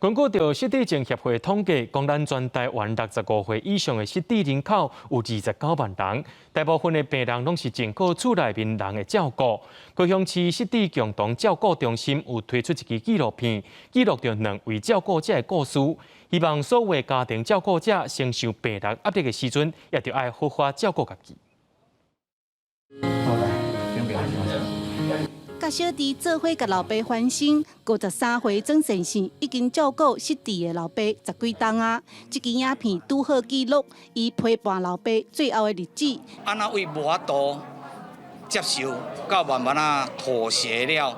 根據著失智症協會統計，講咱全台灣65歲以上的失智人口有29萬人，大部分的病人攏是淨靠厝內面人的照顧。高雄市失智共同照顧中心有推出一支紀錄片，記錄著兩位照顧者的故事，希望所有的家庭照顧者承受病人壓力的時陣，也著愛好好照顧家己。好來，準備。佮小弟做伙共老爸翻身，53歲曾先生已經照顧失智的老爸十幾冬啊。這支影片拄好記錄伊陪伴老爸最後的日子。按怎位無法度接受，到慢慢仔妥協了，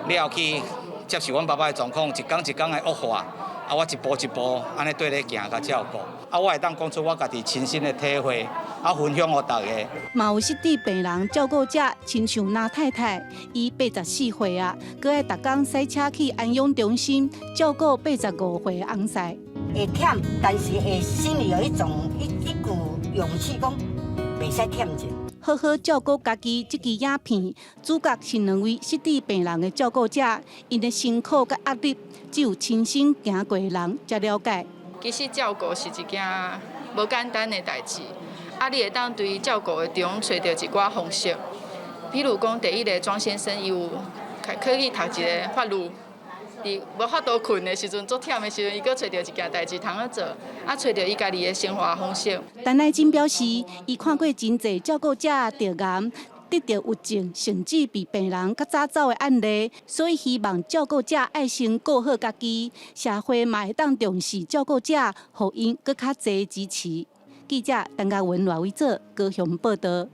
了去接受阮爸爸的狀況，一工一工的惡化，啊，我一步一步按呢綴咧行，共照顧。啊，我會當講出我家己親身的體會，啊，分享予大家。嘛有失智病人照顧者，親像林太太，伊84歲啊，閣愛逐工駛車去安養中心照顧85歲的翁婿。會忝，但是會心裡有一種一股勇氣，講袂使忝著。好好照顧家己，這支影片主角是兩位失智病人的照顧者，𪜶的辛苦佮壓力，只有親身行過的人才了解。其實照顧是一件無簡單的代誌，啊，你會當對照顧的中揣著一寡方式，比如講，第一个莊先生伊有可以讀一个法律，佇無法度睏的時陣，足忝的時陣，伊閣揣著一件代誌通好做，啊，揣著伊家己的生活方式。陳乃珍表示，伊看過真濟照顧者得癌、得著鬱症，甚至比病人較早走的案例，所以希望照顧者愛先顧好家己，社會嘛會當重視照顧者，予𪜶閣較濟支持。記者陳嘉文、賴偉哲高雄報道。